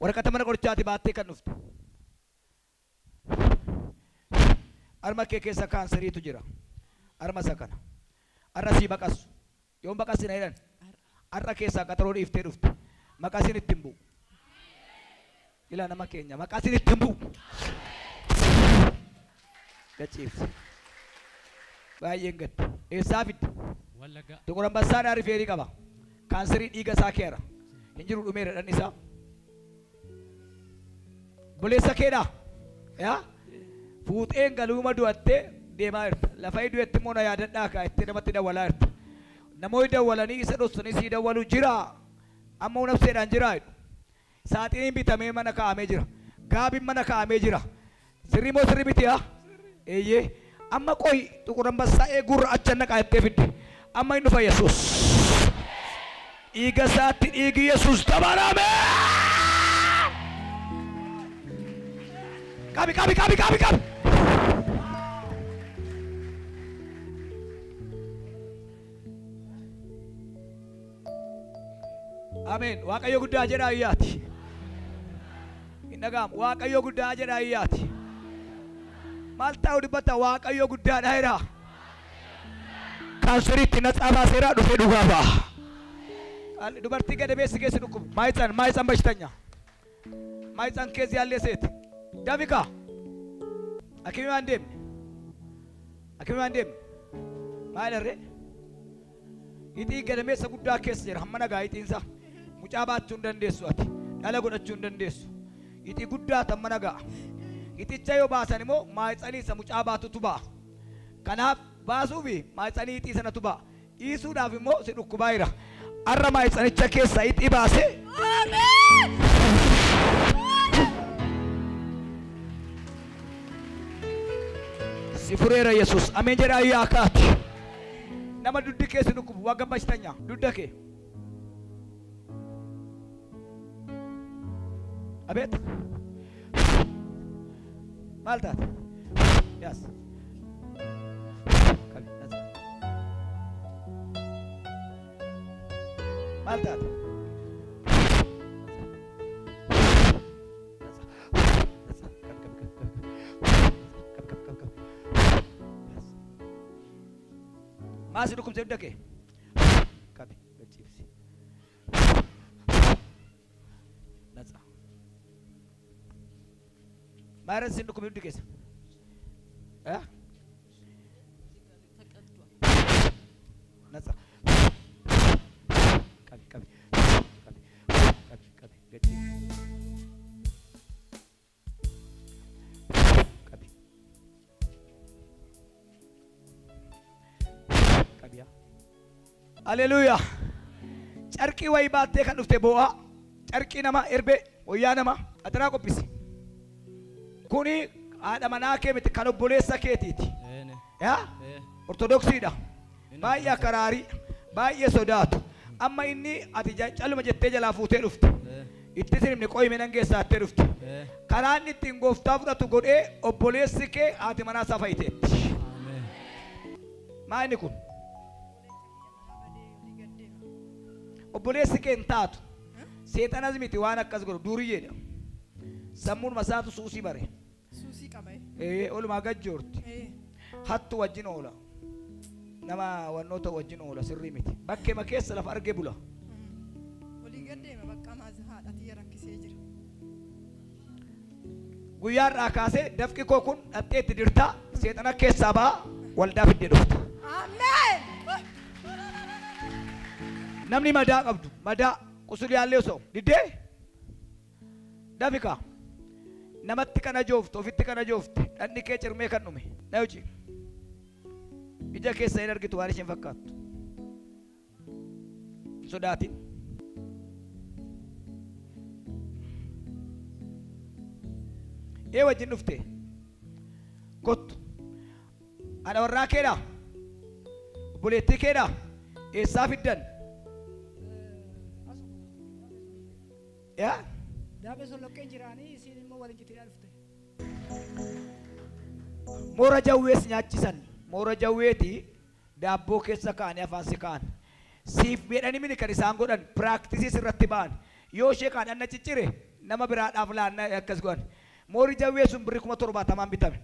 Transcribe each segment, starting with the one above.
Waraqata mana qorichaati baattee kan dhufte. Harma kee keessa kaanseriitu jira. Harma isa kana. Har'a sii baqassu. Yoom baqassi na jedhan? Har'a keessaa qaxaroo dhiiftee dhufte. Maqasiin ittiin bu'u. Ilaa nama keenya maqasiin ittiin bu'u. Gachiifte. Baay'een gadda. Eessaa fidde? Wallaggaa. Tuqur Ambassaadhaa rifeerii qaba. Kaanserii dhiiga isaa keera. Hin jiru dhumeera dhanni isaa. Buleessa keedhaa. Yaa? Fuuxeen galuuma du'attee deemaa jirta. Lafa du'etti immoo na yaadadhaa kaa itti namatti dawwalaa jirta. Namoonni dawwalanii isa dhoksanii sii dawwalu jira. Amma nafseedhaan jira jedhu. Saaxiniin bitamee mana kaa'amee jira. Gaabiin mana kaa'amee jira. Sirrii moo sirrii miti haa? Eeyyee. Amma qoyi Tuqur Ambassaa eeguurra acha naqaa jettee fidde. Amma inni dhufa Yesuus. Dhiiga isaatti dhiigi Yesuus dabalame. Qabi qabi qabi qabi qabi. Ameen. Waaqayyo guddaa jedhaa iyyaati. Hin dhaga'amu. Waaqayyo guddaa jedhaa iyyaati. Maal ta'u dubbata Waaqayyo guddaadha jedhaa. Kaanseriitti natsaa baaseera dhufee dhugaa ba'a. Dubartii gadameessi keessa dhukkubu. Maayitsaan maayitsaan bashitanya. Maayitsaan keessa yaallee seeti. Dafika. Akimi waan deemne. Akimi waan deemne. Maal irree? Hidhii gadameessa guddaa keessa jira. Hamma nagaa hidhiinsa. Mucaa baachuu hin dandeessu ati. Dhala godhachuu hin dandeessu. Hidhii guddaa hamma nagaa. Hidhicha yoo baasan immoo maayitsanii isa mucaa baatutu ba'a. Kanaaf baasuufi maayitsanii hidhii sanatu ba'a. Dhiisuudhaaf immoo si dhukkubaa jira. Har'a maayitsanicha keessa hidhii baasee. Si fureera Yesuus. Ameen jedhaa iyyaa kaati. Nama duddi keessa dhukkubu waa gammachitanya dudda kee. Abeet. Maal taate? Yaas. Qabi. Maal taate? Maal si dhukkubse dudda kee? Qabi. Gachiifsi. Natsa. Maal si dhukkubse duddi keessa? Natsa. Qabi qabi qabi qabi qabi gachiifsi. Qabi. Qabi yaa. Haleluuyaa. Carqii wayii baattee kan dhufte boo'aa. Carqii nama erbee wayyaa nama atiraa qophisi. Kuni haadha manaa kee miti kan obboleessa keetiiti. Yaa? Ortodoksiidha. Baay'ee akaraarii, baay'ee sodaatu. Amma inni ati caluma jettee jalaa fuutee dhufte. Itti sinimni qoyime nan geessaa jettee dhufte. Karaa inni ittiin gooftaa fudhatu godhee obboleessi kee haati manaa isaa fayyiteetti. Maa inni kun? Obboleessi kee hin taatu. Seexanas miti waan akkas godhu duuriyyeedha. Sammuun masaatu suusii bare. Suusii qaba. Olumaa gajjoorti. Hattu wajjin oola. Nama wannoota wajjin oola sirrii miti. Bakkeema keessa lafa argee bula. Olii gaddeema bakka haadha tiyya rakkisee jira. Guyyaa irraa kaasee dafqi koo kun dhattee itti dirtaa seexana keessaa ba'a waldaa fiddee dhufta. Ameen. Namni madaa qabdu madaa qusuliyaallee osoo diddee dafika namatti kan ajoofte ofitti kan ajoofte dhandhi kee cirmee kan dhume na hojii ija keessa hin argitu waan isheen fakkaattu hin sodaatin. Ee wajjin dhufte kottu haadha warraa keedhaa obboleettii keedhaa eessaa fiddan? Yaa? Daabee soloqqee jiraanii isiin immoo waliin jitee dhufte. Moora jawwees nyaachisan. Moora jawweeti daabboo keessa kaa'anii afaan si kaa'an. Siif jedhanii mini kan isaan godhan piraaktisii irratti ba'an. Yoo ishee kaan dhanna ciccire Nama biraadhaaf laannaa akkas godhan. Moori jawwee sun birrii 70,000 bitame.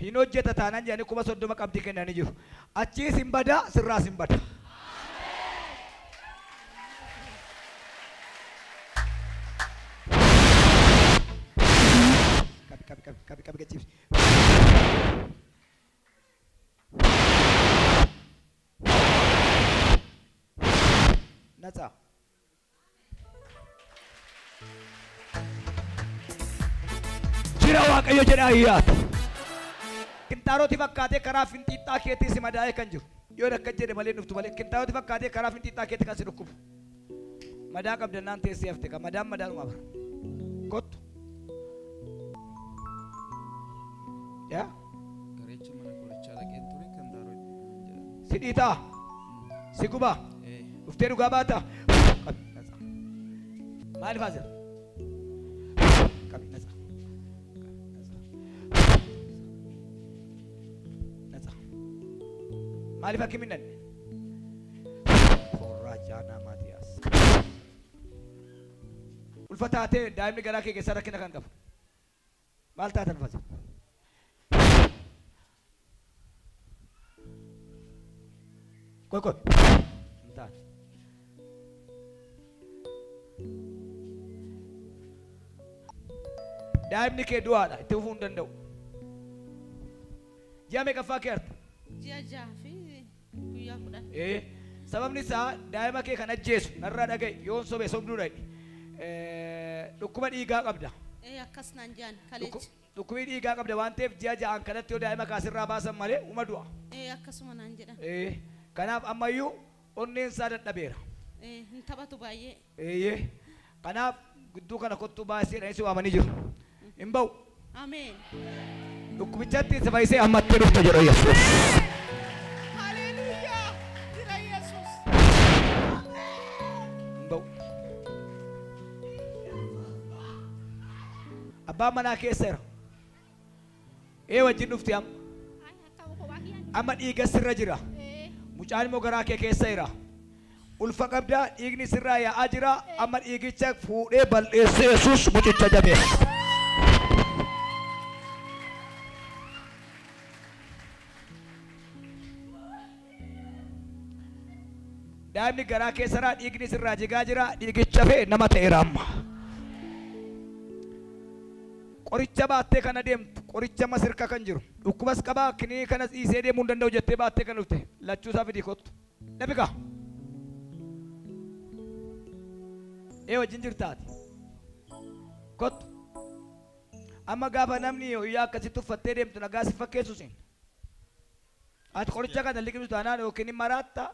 Hin hojjeta taanaan jedhanii 30,000 qabdii kennanii jiru. Achiis hin badaa, sirraas hin bada. Qabi qabi qabi qabi qabi gachiibsi. Natsa. Jira Waaqayyo jedhaa hiyyaatu. Kintaaroti fakkaatee karaa finxiixxaa keetii si madaa'ee kan jiru. Yoo akka jedhe malee dhuftu malee kintaaroti fakkaatee karaa finxiixxaa keetii kan si dhukkubu. Madaa qabdannaan teessee hafte kan madaan madaadhuma bara. Kottu. Yaa? Gareecha mana qorichaa dhaqeen ture kan daaroo jedhan. Si dhiitaa? Si gubaa? Dhuftee dhugaa baata? Qabi natsa. Maaliif as jira? Qabi natsa. Natsa. Maaliif akka hin nanne? Korraa Maatiyaas. Ulfa taatee daa'imni garaa kee keessaa rakkina kan qabu. Maal taatan ulfa jira? Koi koi. Hin taate. Daa'imni kee du'aadha itti fufuu hin danda'u. Ji'a meeqaffaa kee harta? Ji'a 6 fi guyyaa 10. Sababni isaa daa'ima kee kan ajjeesu narraa dhaga'i yoon sobe sobduudha inni. Dhukkuba dhiigaa qabda. Akkas naan jedhan kaleechi. Dhukkubni dhiigaa qabda waan ta'eef ji'a 6 kanatti yoo daa'ima kaasirraa baasan malee uma du'a. Akkasuma naan jedhan. Kanaaf ammayyuu onneen isaa dadhabeera. Hin taphatu baay'ee. Kanaaf gidduu kana kottuu baasee jedhanii si waamanii jiru. Hin ba'u. Ameen. Dhukkubichatti si fayyisee ammatti dhufta jedha Yesuus. Haleluuyaa! Jira Yesuus. Hin ba'u. Abbaan manaa keessa jira. Ee wajjin dhufti amma. Amma dhiiga sirra jira. Mucaan immoo garaa kee keessa jira. Ulfa qabdaa dhiigni sirraa yaa'aa jira. Amma dhiigicha fuudhee balleessee Yesuus mucicha jabeessa. Daa'imni garaa keessa jira, dhiigni sirraa jigaa jira, dhiigicha fe'e nama ta'eera amma. Qoricha baattee kana deemtu, qoricha masirka kan jiru. Dhukkubas qabaa, kinii kanas dhiisee deemuu hin danda'u jettee baattee kan dhufte. Lachuusaa fidii kottu. Dhabikaa. Ee wajjin jirtaati. Kottu. Amma gaafa namni hiyyaa akkasitti uffattee deemtu nagaa si fakkeessu siin. Ati qoricha kana liqimsu taanaan yookiin hin maraatta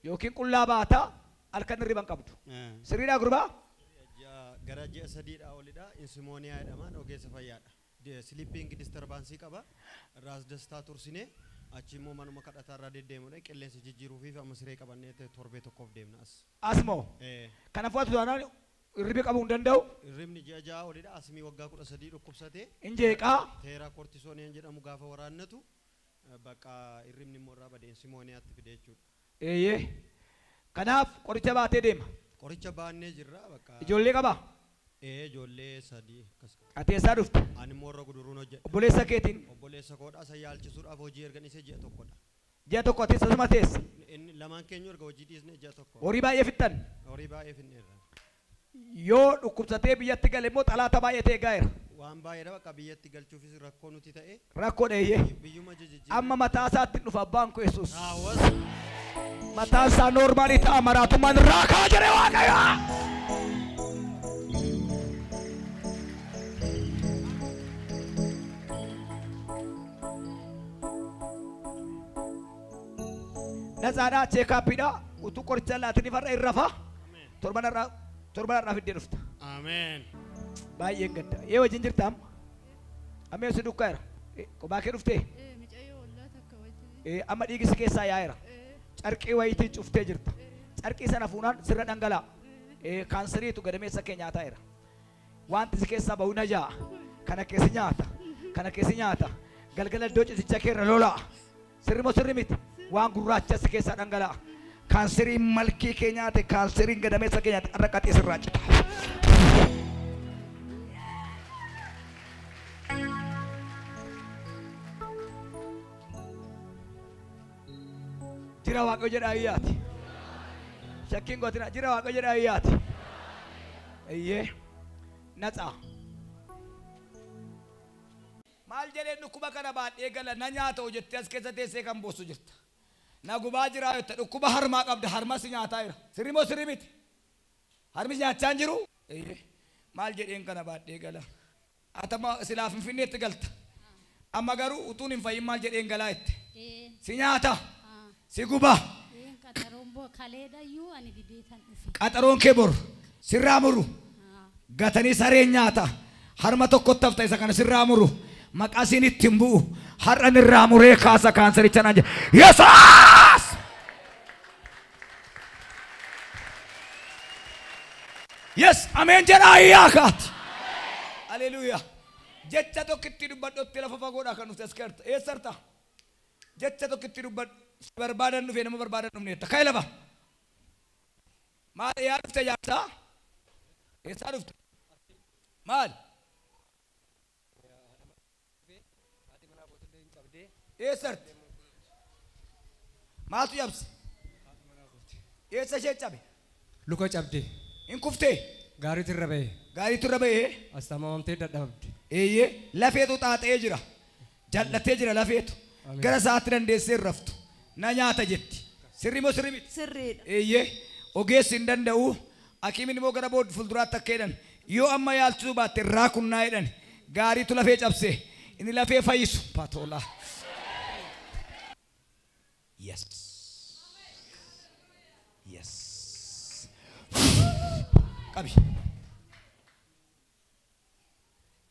yookiin qullaa baata halkan hirriba hin qabdu. Sirriidhaa gurbaa? Gara ji'a 3dhaa olidha. Insimooniyaa jedhama. Ogeessa fayyaadha. Sleeping disturbance qaba. Raas dastaa tursinee achi immoo manuma kadhataa irraa deddeemudha. Qilleensa jijjiiruufi amma siree qabannee torbee tokkoof deemna as. Asmoo. Kanaafuu ati taanaan hirriba qabuu hin danda'u. Hirribni ji'a 6 olidha. Asmii waggaa 13 dhukkubsatee. Hin jeeqaa. Teeraa kortisooniyaan jedhamu gaafa waraannatu bakka hirribni immoo irraa bade insimooniyaatti fide jechuudha. Kanaaf qoricha baatee deema. Qoricha baannee jirra bakka. Ijoollee qabaa? Ijoollee 3 akkas. Ati eessaa dhufte? Ani immoo irra guduruun hojjedha. Obboleessa keetiin? Obboleessa koodhaa isa yaalchisuudhaaf hojii erga dhiisee ji'a 1dha. Ji'a 1 ati asuma teessa? Inni lamaan keenya erga hojii dhiisnee ji'a 1. Horii baay'ee fixxan? Horii baay'ee fixneerra. Yoo dhukkubsatee biyyatti gale immoo xalaata baay'ee ta'e gaa'eera. Waan baay'eedha bakka biyyatti galchuufis rakkoo nuti ta'e. Rakkoo dheeyyee. Biyyuma jijjiirra. Amma mataa isaatti dhufa abbaan koo Yesuus. Raawwas. Mataan isaa noormaalii ta'a maraatummaan raakaa jedhe Waaqayyo. Natsaadhaa cheekaappiidhaa utuu qoricha laatanii farra irra fa'a. Torban irraa fiddee dhufta. Ameen. Baay'een gadda. Ee wajjin jirta amma? Amma eessu dukkaa jira? Kophaa kee dhuftee? Mucayyoo ollaa takka wajjin. Amma dhiigi si keessaa yaa'eera. Carqii wayiitiin cuftee jirta. Carqii sana fuunaan sirra dhangala'a. Kaanseriitu gadameessa kee nyaataa jira. Wanti si keessaa bahu na jaa'a. Kana keessi nyaata. Kana keessi nyaata. Galgala iddoo ciisicha kee irra lola'a. Sirri moo sirri miti? Waan gurraacha si keessaa dhangala'a. Kaanseriin malkii kee nyaate, kaanseriin gadameessa kee nyaate, har'a qaxee sirraa cita. Jira Waaqayyo jedhaa iyyaati. Shakkiin gootina jira Waaqayyo jedhaa iyyaati. Iyyee natsaa. Maal jedheen dhukkuba kana baadhee gala na nyaata jettee as keessa teessee kan boossu jirta. Na gubaa jiraa jetta dhukkuba harmaa qabda harmas nyaataa jira. Sirrii moo sirrii miti? Harmis nyaachaa hin jiru? Iyyee maal jedheen kana baadhee gala. Atama silaa Finfinneetti galta. Amma garuu utuun hin fayyin maal jedheen galaa jette. Si nyaata. Si gubaa. Qaxaroon kee bor sirraa muru. Gatanii sareen nyaata. Harma tokkotti hafta isa kana sirraa muru. Maqaa siin ittiin bu'u. Har'an irraa muree kaasa kaansericha naan jedha. Yesuus! Yes, ameen jedhaa iyyaa kaati. Haleluuyaa. Jecha tokkitti dubbadhutti lafa fagoodhaa kan dhufte as keerta. Eessarta? Jecha tokkitti dubbadhu. Barbaadan dhufee nama barbaadan dhufneetta. Ka'e lafa. Maal yaa dhufte jaarsaa? Eessaa dhufte? Maal? Eessarti? Maaltu cabse? Eessa ishee cabe? Luka cabde. Hin kuftee? Gaariitu irra ba'e. Gaariitu irra ba'ee? As tamamamtee dadhabde. Eeyyee lafeetu xaaxa'ee jira. Jal'atee jira lafeetu. Gara isaatti dandeessee hin raftu. Na nyaata jetti. Sirrii moo sirrii miti? Sirriidha. Eeyyee ogeessi hin danda'u. Hakiimiin immoo gara booda fuulduraatti akka jedhan yoo amma yaalchisuu baatte irraa kunnaa jedhan gaariitu lafee cabse inni lafee fayyisu paatoolaa. Yes. Yes. Qabi.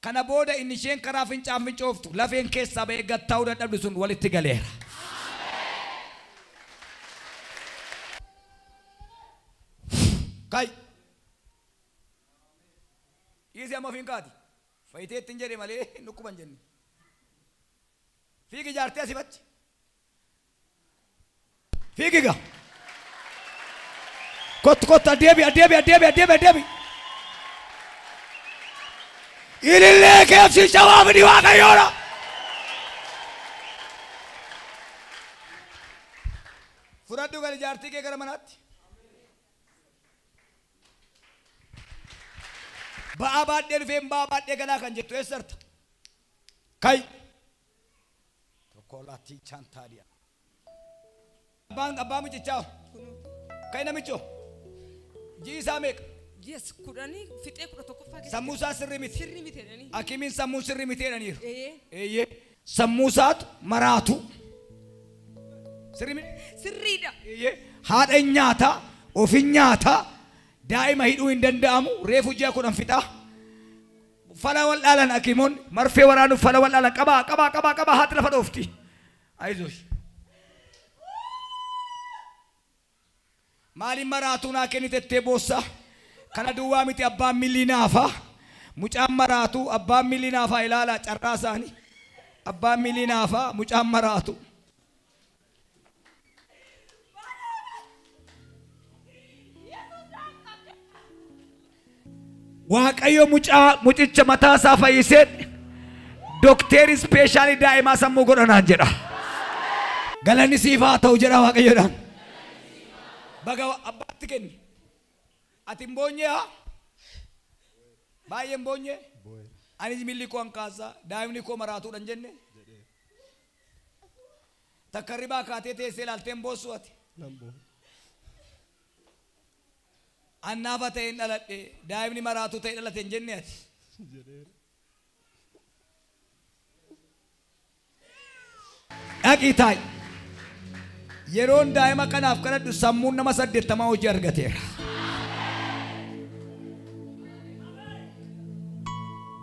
Kana booda inni isheen karaa fincaan fincooftu lafeen keessaa ba'ee gattaa'uu dadhabdu sun walitti galeera. Kai. Dhiisii amma ofiin kaati. Fayyitee ittiin jedhe malee hin dhukkuban jenne. Fiigi jaartee asii bachi. Fiigi gaa. Kottu kottu adeebi adeebi adeebi adeebi adeebi. Ilillee keefsi shawaa fidi Waaqayyoodha. Fudhadhu gali jaartii kee gara manaatti. Ba'aa baadhee dhufeen ba'aa baadhee galaa kan jettu eessarta? Kai. Tokko laatti chaantaadhiya. Abbaan abbaa mucichaa. Kai namicho. Ji'i isaa meeqa? Yes, 10 fixee 11ffaa keessa. Sammuu isaa sirrii miti. Sirrii miti jedhanii. Hakimiin sammuu sirrii miti jedhaniiru. Eeyyee. Eeyyee. Sammuu isaatu maraatu. Sirrii miti. Sirriidha. Eeyyee. Haadha hin nyaataa, of hin nyaataa, daa'ima hidhuu hin danda'amu, reefu ji'a 10 fixaa. Fala wal dhaalan hakimoonni marfee waraanuuf fala wal dhaalan qabaa qabaa qabaa qabaa haati lafa dhoofti. Ayizosh. Maaliin maraatuu naa kennite jettee boossaa? Kana duwwaa miti abbaan milli naafa. Mucaan maraatu abbaan milli naafa ilaalaa carraa isaanii. Abbaan milli naafa mucaan maraatu. Waaqayyo mucaa mucicha mataa isaa fayyisee dookterii ispeeshaalii daa'imaa sammuu godhanaan jedha. Galanni siif haa ta'u jedha Waaqayyoodhaan. Baga abbaatti kenni. Ati hin boonyee haa? Baay'ee hin boonyee? Ani milli koo hanqaasaa daa'imni koo maraatuudha hin jenne? Takka ribaa kaatee teessee ilaaltee hin boossu ati? Annaafa ta'e hin dhaladhe daa'imni maraatuu ta'e dhalate hin jenne ati? Dhaqii taa'i. Yeroon daa'ima kanaaf kadhadhu sammuun nama 80 hojii argateera.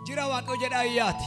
Jira Waaqayyo jedhaa iyyaati.